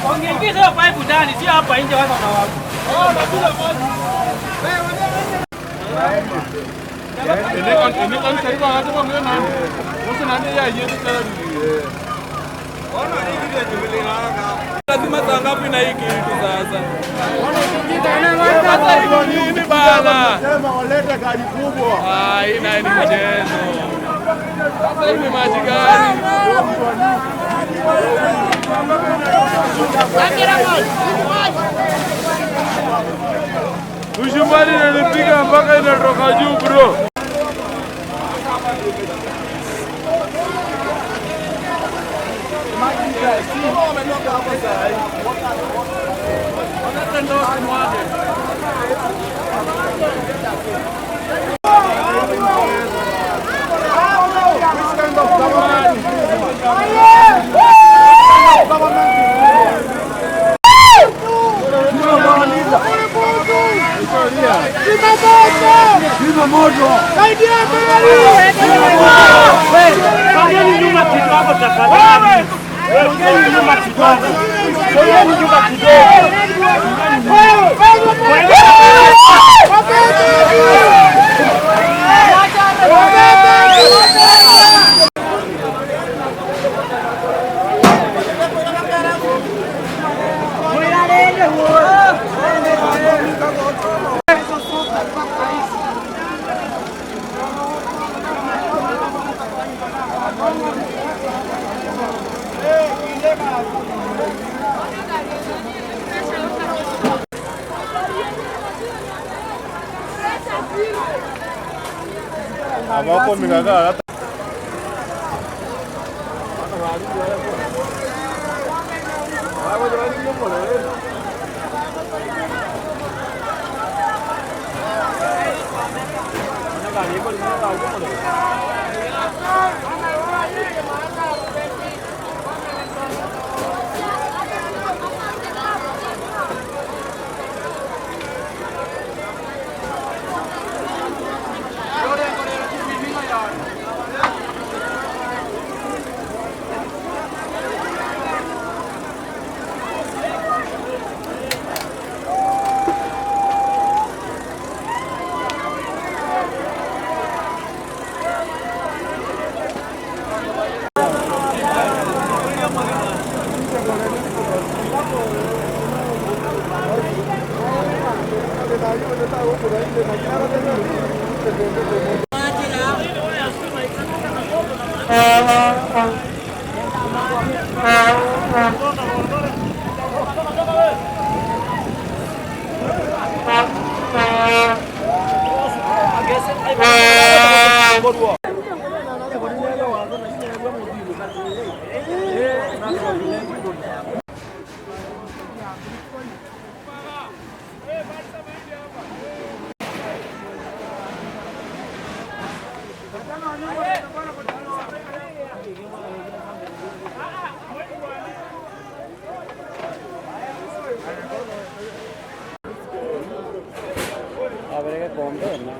Wangeingiza hiyo pipe ndani, sio hapa nje watu wanawako. Lazima saa ngapi na hii kitu sasa? Sasa iko nini bana? Sema walete gari kubwa. Ah, hii naye ni mchezo. Sasa hii ni maji gani? Mshumbani inanipiga mpaka inatoka juu bro. Songeni nyuma kidogo tafadhali. Songeni nyuma kidogo. Songeni nyuma kidogo. Amako mikakaa hata A ver qué compre, ¿no?